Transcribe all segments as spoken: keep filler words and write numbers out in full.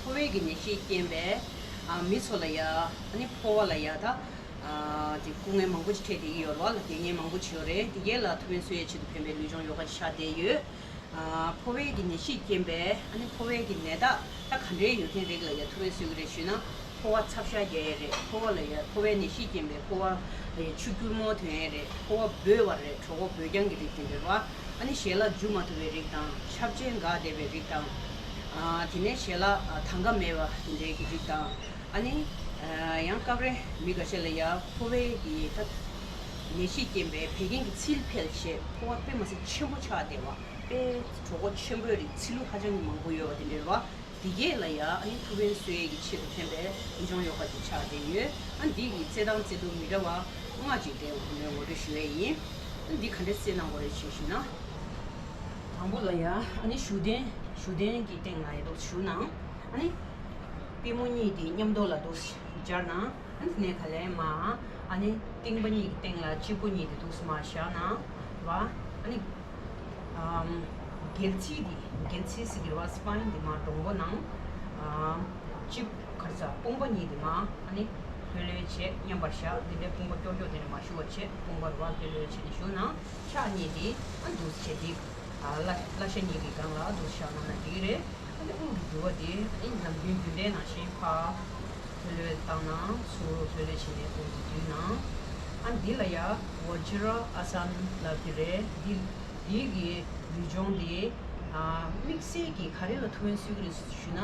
ཕོ་བའི་གི་ནད་གཞིས་རྐྱེན་པས་ཨ་མི་ཚོ་ལ་ཡ་ཨ་ནི་ཕོ་བ་ལ་ཡ་ད་ཨ་དེ་སྐུ་ངལ་མང་པོ་ཅིག་འཕྲད་བསྡད་ཀྱི་ཡོད་རེད་བ། ལ་དེ་ཉེན་མང་པོ་ཅིག་ཡོད་རེད། དེ་གས་ལ་ཐུགས་ཕན་གསོས་ཡས་ཆེད་དུ་ཕན་པའི་ལུས་སྦྱོང་ཡོ་ག་ཅིག་ཆགས་བསྡད་ཡོད། ཨ་ཕོ་བའི་གི་ནད་གཞིས་རྐྱེན་པས་ཨ་ནི་ཕོ་བའི་གི་ནད་རྟགས་ད་ག་འདྲའི་ཡོད་མཁན་རིགས་ལ་ཡ་ཐུགས་ཕན་གསོས་ཀྱི་རེད་ཞུས་ན། ཕོ་བ་ཚབ་ཤ་རྒྱག་ཡས་རེད། ཕོ་བ་ལ་ཡ་ཕོ་བའི་ནད་གཞིས་རྐྱེན་པས་ཕོ་བ་ལ་ཡ་ཆུ་སྐྱུར་མོ་ཐོན་ཡས་རེད། ཕོ་བ་སྦོས་པ་རེད། གྲོད་ཁོག་སྦོས་རྐྱང་གི་རིགས་དེ་འདྲ་རེད་བ། ཨ་ནི་ཞལ་ལག་འཇུ་མ་ཐུབ་པའི་རིགས་དང་། ཆབ་ཆེན་འགག་བསྡད་པའི་རིགས་དང་། ཨ་དེ་ནས་ཞལ་ལག་ཨ་དང་ག་མེད་པ་དེ་འདྲའི་གི་རིགས་དང་། ཨ་ནི་ཨ་ཡང་སྐབས་རེ་མི་འགའ་ཤས་ལ་ཡ་ཕོ་བའི་གི་ད་ནད་གཞིས་རྐྱེན་པས་བད་ཀན་གྱི་ཚིལ་འཕེལ་བྱས་ཕོ་བ་དཔེ་མ་སྲིད་ཆེན་པོ་ཆགས་བསྡད་པ། དཔེ་གྲོད་ཁོག་ཆེན་པོའི་རིགས་ཚིལ་ལུ་ཧ་ཅང་གི་མང་པོ་ཡོད་པ་དེ་འདྲ་རེད་བ། འདི་གས་ལ་ཡ་ཨ་ནི་ཐུགས་ཕན་གསོས་ཡས་ཀྱི་ཆེད་དུ་ཕན་པའི་ལུས་སྦྱོང་ཡོ་ག་ཅིག་ཆགས་བསྡད་ཡོད། ཨ་འདི་གི་རྩེད་ཐང་རྩེ་ལུགས་མི་འདྲ་བ་ལྔ་ཅིག་འདྲ་བ་དེ་འདྲ་ངོ་སྤྲོད་ཞུ་ཡས་ཡིན། ཨ་འདི་ག་འདྲ་རྩེད་གནང་དགོས་རེད་ཅེས་ཞུས་ན། དང་པོ་ལ་ཡ་ཨ་ནི་བཞུགས་གདན་བཞུགས་གདན་གྱི་སྟེང་ལ་ཡ་འདུག་བཞུགས་ན། ཨ་ནི་པུས་མོ་གཉིས་དེ་མཉམ་དུ་ལ་འདུག་སྦྱར་ན། ཨ་ནི་དེ་ནས་ག་ལེར་མར་ཨ་ནི་རྟིང་པ་གཉིས་ཀྱི་སྟེང་ལ་སྤྱི་པོ་གཉིས་དེ་འདུག་སེ་མར་བཞག་ན་བ། ཨ་ནི་ཨམ་སྒལ་ཚིགས་དེ་སྒལ་ཚིགས་ཟེར་གྱི་རེད་བ། སི་པའིན་དེ་མར་མགྲོན་པོ་ནང་། ཨམ་སྤྱི་ག་རེ་ཟ་དཔུང་པ་གཉིས་དེ་མར་ཨ་ནི་ལྷོད་ལྷོད་བྱས་མཉམ་པར་བཞག་དེ་འདྲའི་དཔུང་པ་ཀྱོག་ཀྱོག་དེ་ནས་མར་ཞུ་བ་བྱས། དཔུང་པ་རེད་བ། ལྷོད་ལྷོད་བྱས་ནས་བཞུགས་ན། ཕྱག་གཉིས་དེ་ཨ་འདུག་སེ་བྱས་དེ། ཨ་བརླ་བརླ་ཤ་གཉིས་ཀྱི་སྒང་ལ་འདུག་སེ་བཞག་གནང་ན་འགྲིག་གི་རེད། ཨ་ནི་དབུགས་ཀྱི་རྒྱུ་བ་དེ་ཨ་ནི་ནམ་རྒྱུན་རྒྱུན་ལྡན་ནང་བཞིན་ཕར་ལྷོད་ལྷོད་བཏང་ན། ཚུར་ལྷོད་ལྷོད་བྱས་ནས་དབུགས་ཀྱི་རྒྱུ་ནང་། ཨ་འདི་ལ་ཡ་བཛྲ་ཨ་སན་ལབ་ཀྱི་རེད། འདི་འདི་གི་ལུས་སྦྱོང་དེ་ཨ་དམིགས་བསལ་གྱིས་ག་རེ་ལ་ཐུགས་ཕན་གསོས་ཀྱི་རེད་ཞུས་ན།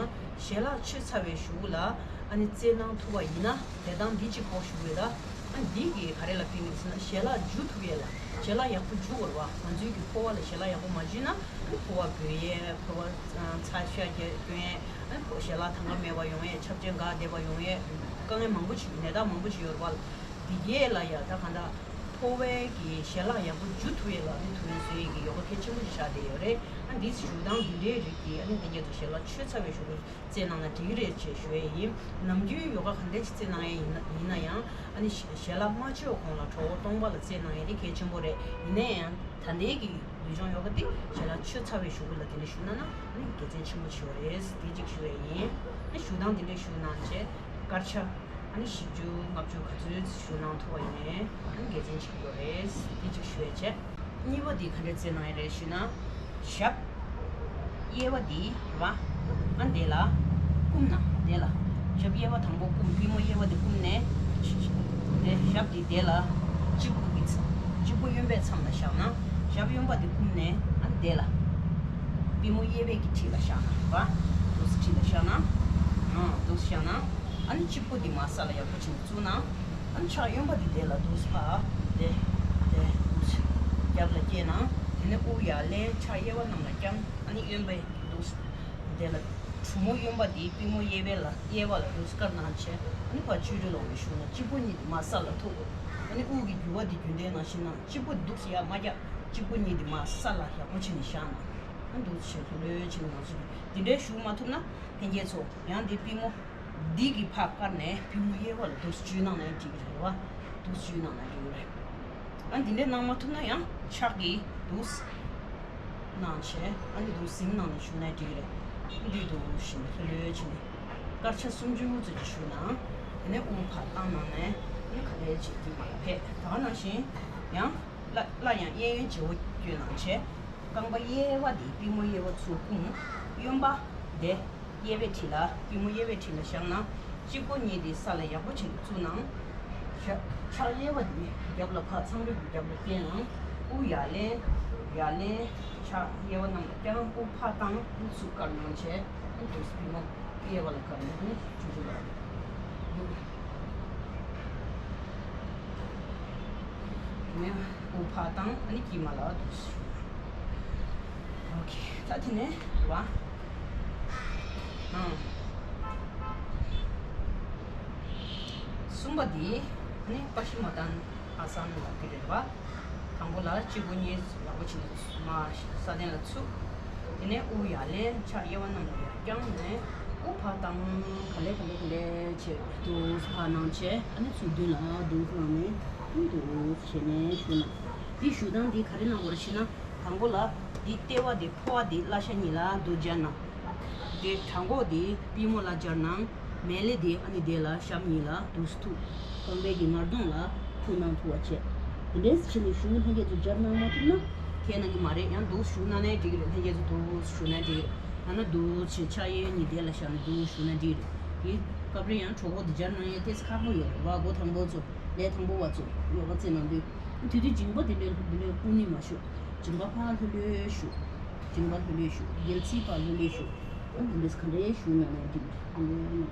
ཞལ་ལག་མཆོད་ཚར་བའི་གཞུག་ལ་ཨ་ནི་རྩེད་གནང་ཐུབ་པ་ཡིན་ན། དེ་དང་འདི་གཅིག་པོ་ཞུ་དགོས་ད། ཨ་འདི་གིས་ག་རེ་ལ་ཕན་གྱི་རེད་ཟེར་ན། ཞལ་ལག་འཇུ་ཐུབ་ཡས་ལ་ཞལ་ལག་ཡག་པོ་འཇུ་དགོས་རེད་བ། ང་ཚོའི་གི་ཕོ་བ་ལ་ཞལ་ལག་ཡག་པོ་མ་འཇུས་ན། ཨ་ནི་ཕོ་བ་སྦོས་ཡས། ཕོ་བ་ཚ་ཤ་རྒྱག་སྐྱོན་ཡས། ཨ་ནི་ཕོ་ཞལ་ལག་དང་ག་མེད་པ་ཡོང་ཡས། ཆབ་ཆེན་འགག་བསྡད་པ་ཡོང་ཡས། དཀའ་ངལ་མང་པོ་ཞིག་ནད་རྟགས་མང་པོ་ཞིག་ཡོད་རེད་བ། འདི་གས་ལ་ཡ་ད་གང་ལྟར་ཕོ་བའི་གི་ཞལ་ལག་ཡག་པོ་འཇུ་ཐུབ་ཡས་ལ་ཨ་ནི་ཐུགས་ཕན་གསོས་ཡས་ཀྱི་ཡོ་ག་གལ་ཆེན་པོ་ཞིག་ཆགས་བསྡད་ཡོད་རེད། ཨ་འདི་བཞུགས་སྟངས་འདི་འདྲའི་རིགས་ཀྱིས་ཨ་ནི་ལྷན་རྒྱས་ཚོ་ཞལ་ལག་མཆོད་ཚར་བའི་གཞུག་ལ་རྩེད་གནང་ན་འགྲིག་གི་རེད་ཅེས་ཞུ་ཡས་ཡིན། ནམ་རྒྱུན་ཡོ་ག་ག་འདྲས་ཤིག་རྩེད་གནང་ཡས་ཡིན་ན་ཡིན་ན་ཡང་། ཨ་ནི་ཞལ་ཞལ་ལག་མ་མཆོད་གོང་ལ་གྲོད་ཁོག་སྟོང་པ་ལ་རྩེད་གནང་ཡས་དེ་གལ་ཆེན་པོ་རེད། ཡིན་ན་ཡང་ད་ལྟའི་གི་ལུས་སྦྱོང་ཡོ་ག་དེ་ཞལ་ལག་མཆོད་ཚར་བའི་གཞུག་གུ་ལ་དེ་འདྲ་ཞུ་གནང་ན་ཨ་ནི་དགེ་མཚན་ཆེན་པོ་ཆེ་བ་རེད། དེ་གཅིག་ཞུ་ཡས་ཡིན། ཨ་ནི་བཞུགས་སྟངས་དེ་འདྲ་ཞུ་གནང་བྱས། དཀར་ཆ་ཨ་ནི་བཞི་བཅུ་ལྔ་བཅུ་ག་ཚོད་ཞུ་གནང་ཐུབ་པ་ཡིན་ནའི་ཨ་ནི་དགེ་མཚན་ཆེན་པོ་རེད། དེ་གཅིག་ཞུ་ཡས་བྱས། གཉིས་པ་དེ་ག་འདྲས་རྩེད་གནང་ཡས་རེད་ཞུས་ན། ཞབས་གཡས་པ་དེ་རེད་བ། ཨ་དེ་ལ་བསྐུམ་ན། དེ་ལ་ཞབས་གཡས་པ་དང་པོ་བསྐུམ། པུས་མོ་གཡས་པ་དེ་བསྐུམ་ནས། དེ་ཞབས་དེ་དེ་ལ་སྤྱི་བོ་གི་ཚ་སྤྱི་བོ་གཡོན་པའི་མཚམས་ལ་བཞག་ན། ཞབས་གཡོན་པ་དེ་བསྐུམ་ནས་ཨ་དེ་ལ་པུས་མོ་གཡས་པའི་གི་འཁྲིས་ལ་བཞག་ན་རེད་བ། འདུག་སེ་འཁྲིས་ལ་བཞག་ན། ཨ་འདུག་སེ་བཞག་ན། ཨ་ནི་སྤྱི་བོ་འདི་མར་ས་ལ་ཡག་པོ་བྱས་ནས་བཙུགས་ན། ཨ་ནི་ཕྱག་གཡོན་པ་འདི་དེ་ལ་འདུག་སེ་ཕར་དེ་དེ་འདུག་སེ་རྒྱབ་ལ་བསྐྱལ་ན། དེ་ནས་དབུགས་ཡར་ལེན། ཕྱག་གཡས་པ་གནམ་ལ་བརྐྱང་། ཨ་ནི་གཡོན་པའི་འདུག་སེ་དེ་ལ་གྲུ་མོ་གཡོན་པ་འདི་པུས་མོ་གཡས་པའི་ལ་གཡས་པ་ལ་འདུག་སེ་བཀར་གནང་བྱས། ཨ་ནི་ཕར་བཅུད་རེ་ལོང་ནས་བཞུགས་ན་སྤྱི་བོ་གཉིས་འདི་མར་ས་ལ་ཐུག་ཨ་ནི་དབུགས་ཀྱི་རྒྱུ་བ་འདི་རྒྱུན་ལྡན་ནང་བཞིན་ན་སྤྱི་བོ་འདུག་སེ་ཡར་མ་བཀྱག་སྤྱི་བོ་གཉིས་འདི་མར་ས་ལ་ཡག་པོ་བྱས་ནས་བཞག་ན། ཨ་འདུག་སེ་བྱས་ལྷོད་ལྷོད་བྱས་ནས་ང་ཚོ་འདི་འདྲའི་བཞུགས་མ་ཐུབ་ན་ལྷན་རྒྱས་ཚོ་ཡང་འདི་པུས་མོ་འདི་གི་ཕར་བཀར་ནས་པུས་མོ་གཡས་པ་ལ་འདུག་སེ་འཇུས་གནང་ནའི་འགྲིག་གི་རེད་བ། འདུག་སེ་འཇུས་གནང་ནའི་འགྲིག་གི་རེད། ཨ་འདི་འདྲ་གནང་མ་ཐུབ་ན་ཡང་ཕྱག་གིས་འདུག་སེ་གནང་བྱས། ཨ་ནི་འདུག་སེ་གཟིམ་གནང་ནས་བཞུགས་ནའི་འགྲིག་གི་རེད། འདི་འདུག་སེ་ལྷོད་ལྷོད་བྱས་ནས་དཀར་ཆ་སུམ་ཅུ་ཙམ་ཅིག་བཞུགས་ན། དེ་ནས་དབུགས་ཕར་བཏང་གནང་ནས་ཨ་ནི་ག་ལེར་བྱས་དཀྱིལ་མ་ལ་ཕེབས། ད་ག་ནང་བཞིན་ཡང་། སླར་སླར་ཡང་གཡས་གཡོན་བརྗེ་བོ་བསྐྱོན་གནང་བྱས། རྐང་པ་གཡས་པ་དེ་པུས་མོ་གཡས་པ་ཚུར་བསྐུམ། གཡོན་པ་དེ་གཡས་པའི་འཁྲིས་ལ། པུས་མོ་གཡས་པའི་འཁྲིས་ལ་བཞག་ན། སྤྱི་བོ་གཉིས་དེ་ས་ལ་ཡག་པོ་བྱས་ནས་བཙུགས་གནང་། ཕྱག་ཕྱག་གཡས་པ་དེ་རྒྱབ་ལ་ཕར་མཚམས་རེ་གི་རྒྱབ་ལ་བསྐྱལ་གནང་། དབུགས་ཡར་ལེན། ཡར་ལེན། ཕྱག་གཡས་པ་གནམ་ལ་བརྐྱང་། དབུགས་ཕར་བཏང་། དབུགས་ཚུར་བཀར་གནང་བྱས། ཨ་ནི་འདུག་སེ་པུས་མོ་གཡས་པ་ལ་བཀར་ནས་ཨ་ནི་ཆུང་ཆུང་ལ་འདུག་དེ་ནས་དབུགས་ཕར་བཏང་། ཨ་ནི་དཀྱིལ་མ་ལ་འདུག་སེ། ཨོ་ཁེ། ད་དེ་ནས་བ། ཨང་། གསུམ་པ་འདི་ནི་པ་ཤི་མ་ཏན་ཨ་སན་ལབ་ཀྱི་རེད་བ། དང་པོ་ལ་སྤྱི་བོ་གཉིས་ཡག་པོ་བྱས་ནས་མར་ས་གདན་ལ་ཚུགས། དེ་ནས་དབུགས་ཡར་ལེན། ཕྱག་གཡས་པ་གནམ་ལ་ཡར་བརྐྱངས་ནས་དབུགས་ཕར་བཏང་། ག་ལེ་ག་ལེ་ག་ལེ་བྱས་འདུག་སེ་ཕར་གནང་བྱས། ཨ་ནི་ཚུར་མདུན་ལ་འདུག་སེ་གནང་ནས་ཨ་ནི་འདུག་སེ་བྱས་ནས་བཞུགས་ན། འདི་བཞུགས་སྟངས་འདི་ག་རེ་གནང་དགོས་རེད་ཞེ་ན། དང་པོ་ལ་འདི་ལྟེ་བ་འདི་ཕོ་བ་འདི་བརླ་ཤ་གཉིས་ལ་འདུག་སྦྱར་ན། དེ་བྲང་ཁོག་དེ་པུས་མོ་ལ་སྦྱར་ན། མལ་ལེ་དེ་ཨ་ནི་དེ་ལ་ཞབས་གཉིས་ལ་འདུག་སེ་ཐུག་རྐང་པའི་གི་ངར་གདོང་ལ་ཐུག་ན་ཐུག་པ་བྱས། དེ་འདྲས་བྱས་ནས་གཞུག་ལྷན་རྒྱས་ཚོ་སྦྱར་གནང་མ་ཐུབ་ན་ཁྱད་གནང་གི་མ་རེད། ཡང་འདུག་སེ་བཞུགས་གནང་ནའི་འགྲིག་གི་རེད། ལྷན་རྒྱས་ཚོ་འདུག་སེ་བཞུགས་ན་འགྲིག་གི་རེད། ཡང་ན་འདུག་སེ་ཕྱག་གཡས་གཉིས་དེ་ལ་བཞག་ནས་འདུག་སེ་བཞུགས་ན་འགྲིག་གི་རེད། དེ་སྐབས་རེ་ཡང་གྲོད་ཁོག་དེ་སྦྱར་གནང་ཡས་ཏོག་ཙམ་ཁག་པོ་ཡོད་རེད་བ། མགོ་དང་པོ་ཚོ་ལས་དང་པོ་བ་ཚོ་ཡོ་ག་རྩེ་གནང་དུས། དེ་དུས་མཇིང་པ་དེ་འདྲའི་དེ་འདྲའི་སྐུ་ནི་མ་བཞུགས། མཇིང་པ་ཕར་ལྷོད་ལྷོད་བཞུགས། མཇིང་པ་ལྷོད་ལྷོད་བཞུགས། སྒལ་ཚིགས་ཕར་ལྷོད་ལྷོད་བཞུགས། ཨ་འདི་འདྲས་ག་འདྲའི་བཞུགས་ན་ནས་འགྲིག་གི་རེད།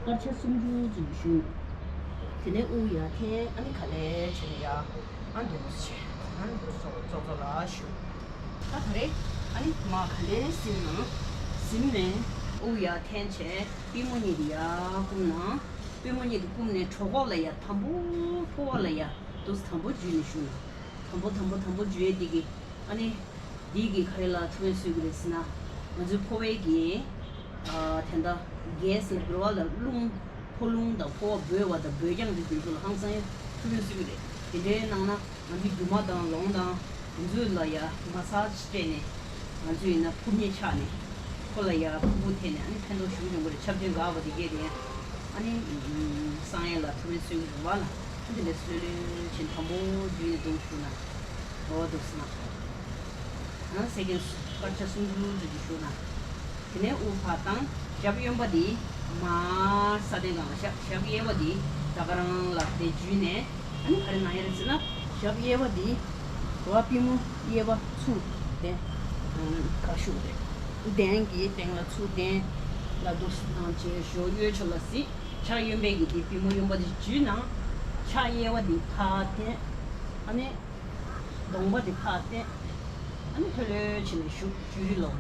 དཀར་ཆ་སུམ་ཅུ་ཙམ་བཞུགས། དེ་ནས་དབུགས་ཡར་འཐེན། ཨ་ནི་ག་ལེར་བྱས་ནས་ཡར་ཨ་འདུག་སེ་བྱས། ཨ་ནི་འདུག་སེ་ཙོག་ཙོག་ལ་བཞུགས། ད་ག་རེ། ཨ་ནི་མར་ག་ལེར་ཟིན་ན། ཟིན་ནས་དབུགས་ཡར་འཐེན་བྱས། པུས་མོ་གཉིས་དེ་ཡར་བསྐུམ་ན། པུས་མོ་གཉིས་དེ་བསྐུམ་ནས་གྲོད་ཁོག་ལ་ཡར་དམ་པོ་ཕོ་བ་ལ་ཡར་འདུག་སེ་དམ་པོ་འཇུས་ནས་བཞུགས་ན། དམ་པོ་དམ་པོ་དམ་པོ་འཇུས་ཡས་འདི་གི། ཨ་ནི་འདི་གི་ག་རེ་ལ་ཐུགས་ཕན་གསོས་ཀྱི་རེད་ཟེར་ན། ང་ཚོའི་ཕོ་བའི་གི། ཨ་དེ་འདྲ་གས་ལ་འགྱུར་བ་ལ་རླུང་། ཕོ་རླུང་དང་ཕོ་བ་འབོ་བ་དང་འབོ་རྐྱང་དེ་དེ་ཚོ་ལ་ཧང་སང་ཡ་ཐུགས་ཕན་གསོས་ཀྱི་རེད། དེ་འདྲའི་ནང་ན་ང་ཚོའི་རྒྱུ་མ་དང་ལོང་དང་དེ་ཚོ་ལ་ཡ་མ་སཱ་ཇི་སྤྲད་ནས། ང་ཚོ་ཡིན་ན་ཕུར་མཉེ་ཆགས་ནས་ཁོ་ལ་ཡ་ཕུར་བུ་འཐེན་ནས། ཨ་ནི་ཕན་ཐོགས་ཞེ་པོ་ཡོང་གི་རེད། ཆབ་ཆེན་འགག་པ་དེ་གས་དེ། ཨ་ནི་སང་ཡས་ལ་ཐུགས་ཕན་གསོས་ཀྱི་རེད་བ་ལ། ཨ་འདི་ལས་སོས་ལོས་ཆེན་དམ་པོ་བརྒྱུད་ནས་འདུག་བཞུགས་ན། འོ་འདུག་སེ་ན། ཨ་སེ་ཀན་དཀར་ཆ་སུམ་ཅུ་ཙམ་ཅིག་བཞུགས་ན། དེ་ནས་དབུགས་ཕར་བཏང་། ཞབས་གཡོན་པ་འདི་མར་ས་སྟེང་སྒང་ལ་བཞག་ཞབས་གཡས་པ་འདི་ད་ག་རང་ལ་དེ་འཇུས་ནས། ཨ་ནི་ག་རེ་གནང་ཡ་རེད་ཟེར་ན། ཞབས་གཡས་པ་འདི་རོ་པུས་མོ་གཡས་པ་ཚུར་གདན་ག་ཞུ་རེད། གདན་གྱི་སྟེང་ལ་ཚུར། གདན་ལ་འདུག་སེ་བཏང་བྱས་གཞོགས་གཡས་ཕྱོགས་ལ་གཟིགས། ཕྱག་གཡོན་པའི་གི་འདི་པུས་མོ་གཡོན་པ་འདི་འཇུས་ན། ཕྱག་གཡས་པ་འདི་ཕར་འཐེན། ཨ་ནི་གདོང་པ་འདི་ཕར་བསྟན། ཨ་ནི་ལྷོད་ལྷོད་བྱས་ནས་བཞུགས། ཅུ་རི་ལོག་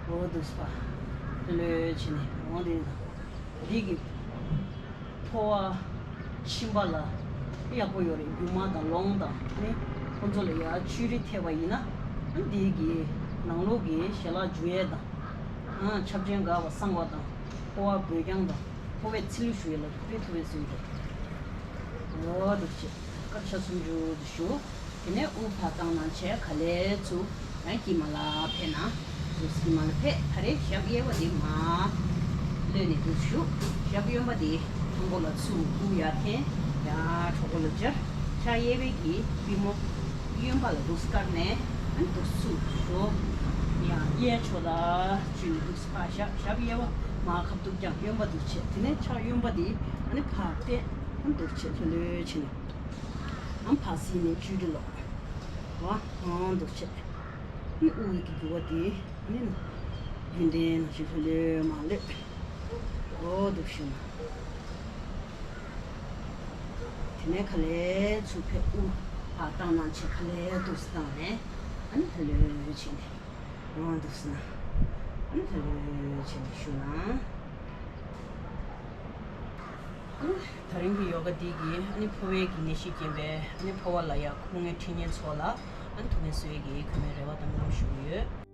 འོ་འདུག་སེ་ལྷོད་ལྷོད་བྱས་ནས། འོ་འདི་འདི་གི་ཕོ་བ་མཆིན་པ་ལ་ཡག་པོ་ཡོད་རེད། རྒྱུ་མ་དང་ལོང་དང་ནི་ཁོ་ཚོ་ལ་ཡ་ཅུ་རི་ཐེབས་པ་ཡིན་ན། ཨ་འདི་གི་ནང་ལོགས་ཀྱི་ཞལ་ལག་འཇུ་ཡས་དང་། ཨ་ཆབ་ཆེན་འགག་པ་སངས་པ་དང་། ཕོ་བ་འབོ་རྐྱང་དང་། ཕོ་བའི་ཚིལ་ལུ་ཞུ་ཡས་ལ་ཐུགས་ཕན་ཐུགས་ཕན་གསོས་འདུག་འོ་འདུག་བྱས། དཀར་ཆ་སུམ་ཅུ་འདི་བཞུགས། དེ་ནས་དབུགས་ཕར་བཏང་གནང་བྱས་ག་ལེར་ཚུར་ཡང་དཀྱིལ་མ་ལ་ཕེབས་ན། ཚུར་དཀྱིལ་མ་ལ་ཕེབས། ད་རེས་ཞབས་གཡས་པ་འདི་མར་གློད་ནས་འདུག་བཞུགས། ཞབས་གཡོན་པ་འདི་དང་པོ་ལ་ཚུར་དབུགས་ཡར་འཐེན། ཡར་གྲོད་ཁོག་ལ་སྦྱར། ཕྱག་གཡས་པའི་གི་པུས་མོ་གཡོན་པ་ལ་འདུག་སེ་བཀར་ནས། ཨ་ནི་འདུག་སེ་ཚུར་གཞོགས། ཡང་གཡས་ཕྱོགས་ལ་འཇུས་ནས་འདུག་སེ་ཕར་བཞག་ཞབས་གཡས་པ་མར་ཁ་ཐུག་བརྐྱངས། གཡོན་པ་འདུག་བྱས། དེ་ནས་ཕྱག་གཡོན་པ་འདི་ཨ་ནི་ཕར་བསྟན། ཨ་ནི་འདུག་བྱས་ལྷོད་ལྷོད་བྱས་ནས། ཨ་ནི་ཕར་གཟིགས་ནས་ཅུ་རི་ལོག་བ། ཨ་འདུག་བྱས། ཨ་ནི་དབུགས་ཀྱི་རྒྱུ་བ་དེ་ཨ་ནི་རྒྱུན་ལྡན་ནང་བཞིན་ལྷོད་ལྷོད་མར་གློད། འོ་འདུག་བཞུགས་ན། དེ་ནས་ག་ལེར་ཚུར་ཕེབས། དབུགས་ཕར་བཏང་གནང་བྱས་ག་ལེར་འདུག་སེ་བཏང་ནས། ཨ་ནི་ལྷོད་ལྷོད་བྱས་ནས། འོ་འདུག་སེ་ན། ཨ་ནི་ལྷོད་ལྷོད་བྱས་ནས་བཞུགས་ན། ཨ་ནི་ད་རིང་གི་ཡོ་ག་འདི་གིས་ཨ་ནི་ཕོ་བའི་གི་ནད་གཞི་རྐྱེན་པས་ཨ་ནི་ཕོ་བ་ལ་ཡ་སྐུ་ངལ་འཕྲད་མཁན་ཚོ་ལ་ཨ་ནི་ཐུགས་ཕན་གསོས་ཀྱི་གུས་མོས་རེ་བ་དང་སྨོན་ལམ་ཞུ་གི་ཡོད།